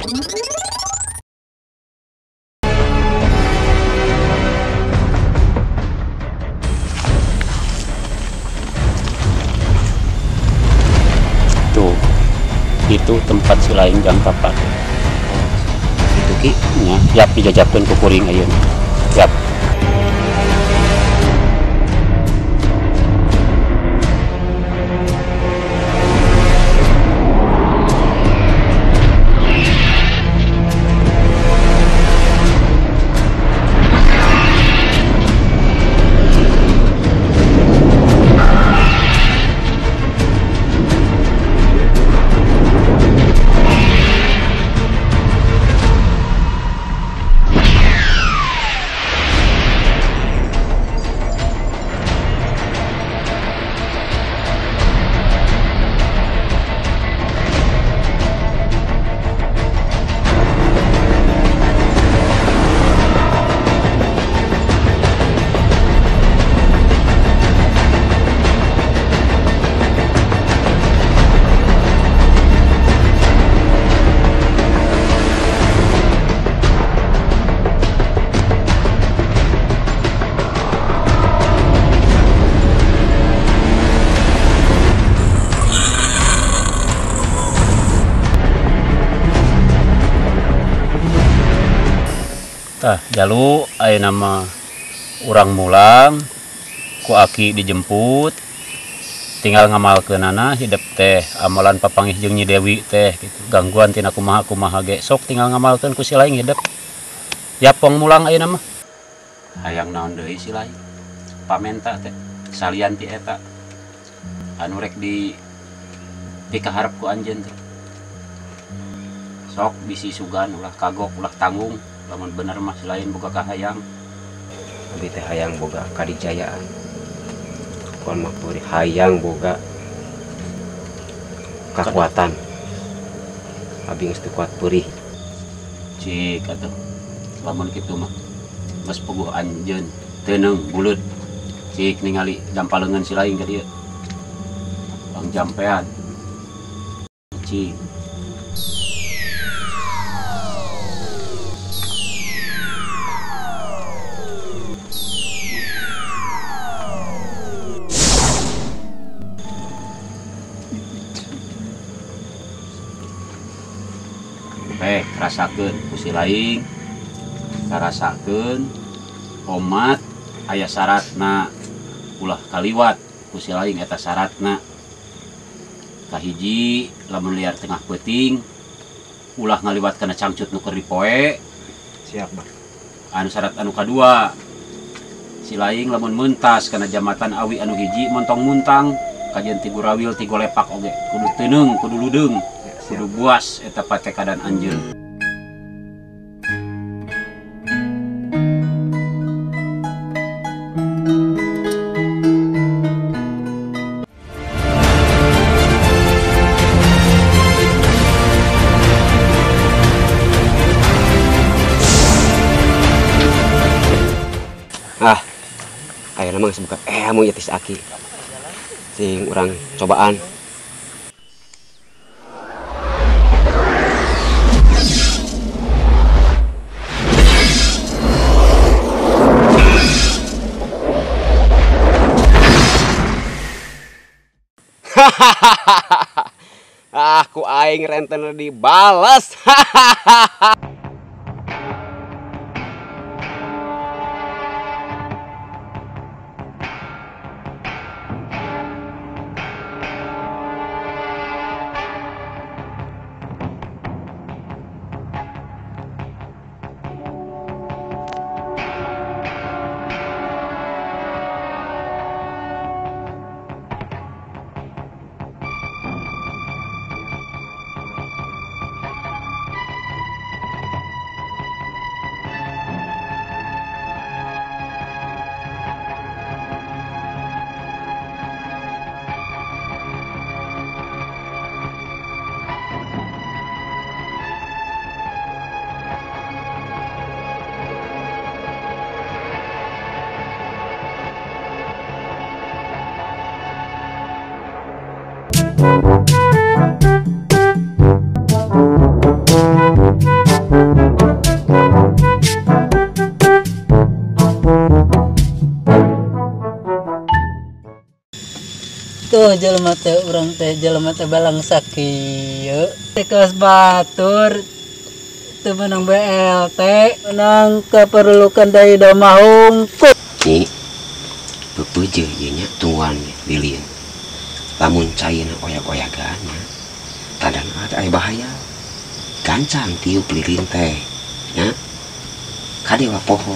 Tuh, itu tempat si lain jam 4. Itu Ki? Ya, siap dijajabkeun ku kuring ayeuna. Siap. Tah jalu ayeuna mah urang mulang ku aki dijemput tinggal ngamalkeunana hidep teh amalan papanggih jeung Nyi Dewi teh gitu. Gangguan tina kumaha kumaha ge sok tinggal ngamalkeun ku si lain hidep. Yapong mulang ayeuna mah. Hayang naon deui si lain pamenta teh salian ti eta anu rek di pikaharep ku anjeun teh. Sok bisi sugan ulah kagok ulah tanggung. Lamun bener mah selain boga kahayang. Abi teh hayang boga kadijayaan. Kon mah puri hayang boga kakuatan. Abi geus teu kuat purih. Cik atuh. Lamun kitu mah geus puguh anjeun teuneung buleud. Cik ningali dampaleungeun si lain ka dieu. Bang jampean. Cik. Rasakeun ku si lain, karasakeun omat aya syaratna ulah kaliwat ku si lain eta syaratna. Kahiji lamun liar tengah peuting ulah ngaliwat kana cangcut nu keur dipoe. Siap, Bang. Anu syarat anu kadua si lain lamun mentas kana jambatan awi anu hiji montong muntang kajian ti gurawil ti golepak oge kudu teuneung kudu ludeung kudu buas eta patekadan anjeun. Ah, ayeuna mah geus buka emu ieu teh si Aki. Sing urang cobaan. Ah, ku aing rentenir dibalas. Tuh jelema teh urang teh jelema teh balang sakieu. Kelas batur teu meunang BLT, meunang keperlukan dari domah hungkul. Nyi, pepeje ieu nya tungguan lilin. Lamun caina oyak-oyagan nya, tadana teh aya bahaya. Gancang tiup lilin teh nya. Kade ulah poho.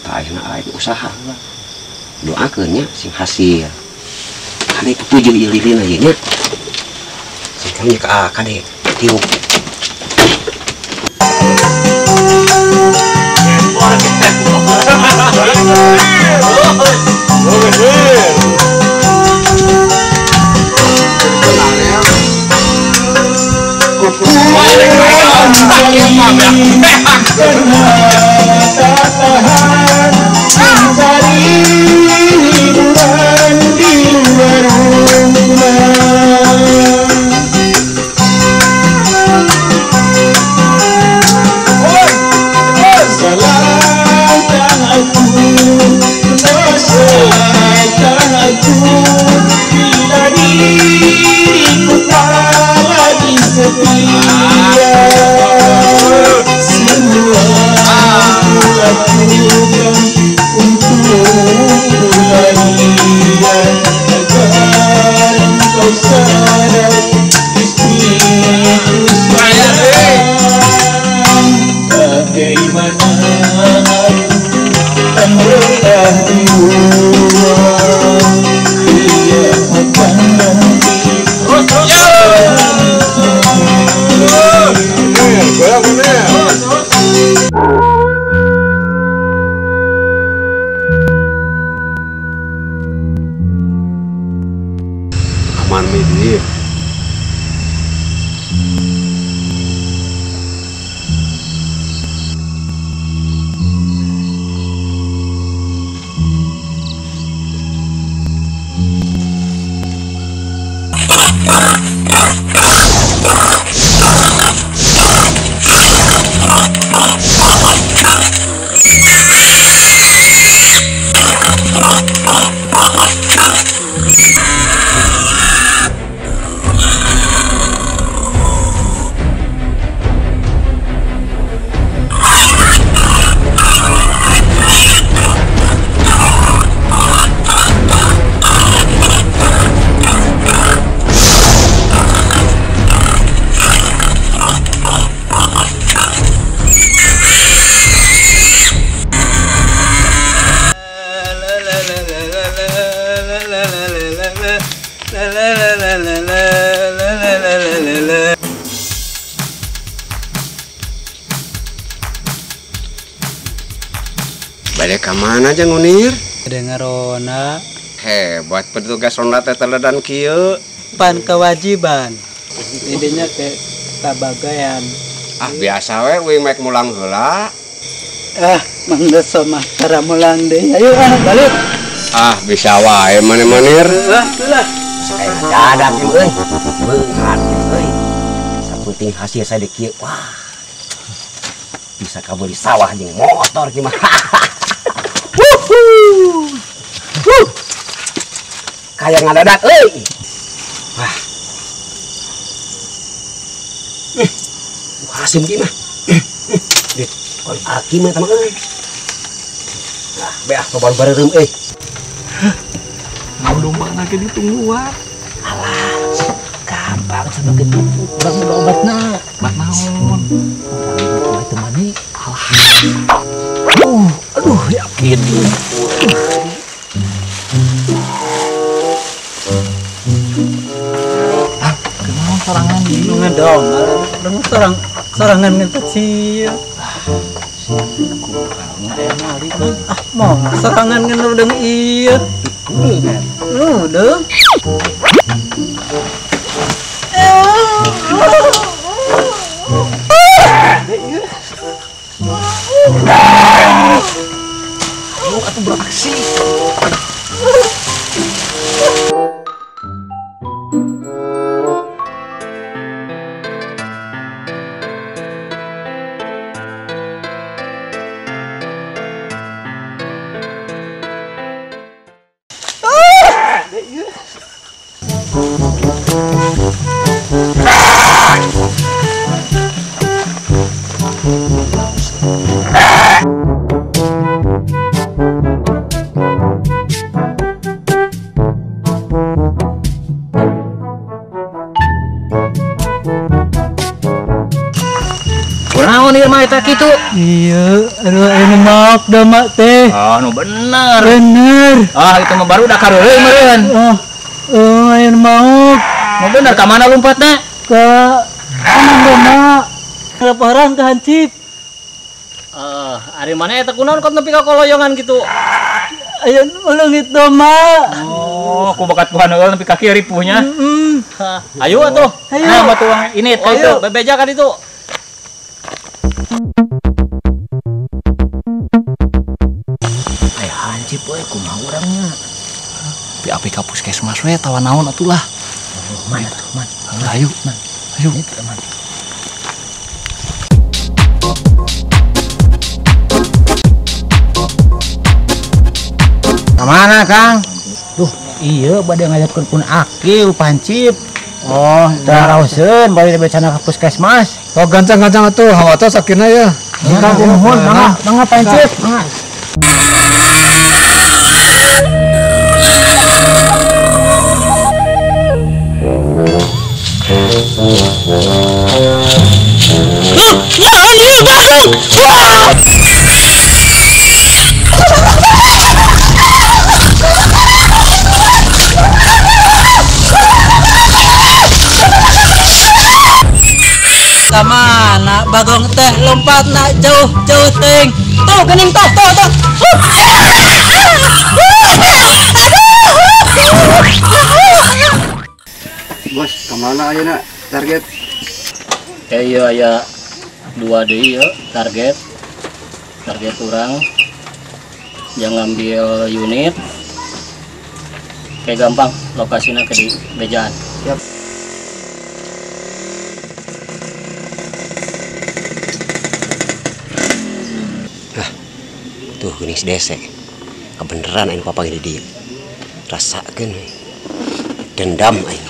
Tah ayeuna aya usaha heula. Doakeun nya sing hasil. Kade pepeje ieu lilin ieu nya. Sing kami ka kade tiup. Balik ke mana aja ngunir? Dengar rona. Hebat petugas ronda teh teledan kieu. Pan kewajiban. Intinya ke kabagayan. Ah biasa we uing mek mulang heula. Ah, mangga mah cara mulang deui. Ayo ah balik. Ah bisa wae maneh-manir. Ah, lah. Saya dadak euy. Beunghar euy. Sapenting hasil saya di kieu. Wah. Bisa kabeli sawah jeung motor kieu mah. Kayak ngadadak euy. Wah. Hasim kieu mah. Dit, kon aki mah tama euy. Lah, beah loba bareureum euy. Mun mana ge ditungguan. Alah, gampang sama kitu. Urang boga obatna. Obat naon? Urang teu mani. Alah. Aduh, yakin. Ah, kunaon sorangan ieu? Ngedong, urang sorangan ngentot sieun. Ah, mau sorangan ngen udeng ieu. Udeng. Ayo atuh beraksi. mah eta kitu. Iya, aduh anu maaf doma teh. Ah, nu bener. Bener. Ah, itu mah baru udah kareureui meureun. Oh, anu maaf. Nu bener ka mana lompatna? Ka kanan doma. Laporan ke hansip. Ari mana eta kunaon kok nepi ka koloyongan kitu? Aya leungit doma. Oh, ku bakat buhan heula nepi ka kieu ripuhnya. Heeh. Ayo atuh. Ayo. Nah, batuang ini ka itu bebeja ka ditu. Aya hansip euy kumaha urangnya. Pi api ka puskesmas we tawa naon atuh lah. Man atuh, man. Ayo, man. Ayo. Man. Kemana Kang? Duh, iya bade ngajakeun pun aki pancip. Oh, taraoseun bade becana ka puskesmas. Oh, gancang-gancang atuh, hawatos akhirna ya. Kang nuhun, mangga, mangga pancip, mangga. Naon ieu bagong? Wah! Kamana bagong teh lompat nak jauh jauh ting tuh gening tuh tuh tuh. Bos kemana ayeuna target? Iya aya 2 deui ieu target urang yang ngambil unit kayak gampang lokasinya ke di bejaan. Siap. Tuh geuning si Dese. Kebeneran aing papanggih di dieu. Rasakeun we. Dendam aing.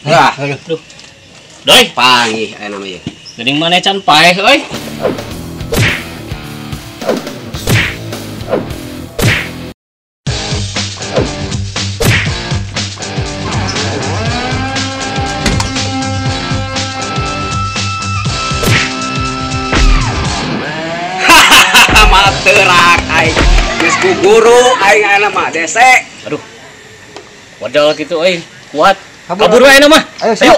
Wah, aduh. Doi, panggih aya nama ieu. Geuning maneh can paeh euy. Terak aing geus ku guru aing ayeuna mah Dese. Aduh. Modal kitu euy, kuat. Kabur we ayeuna mah. Ayo.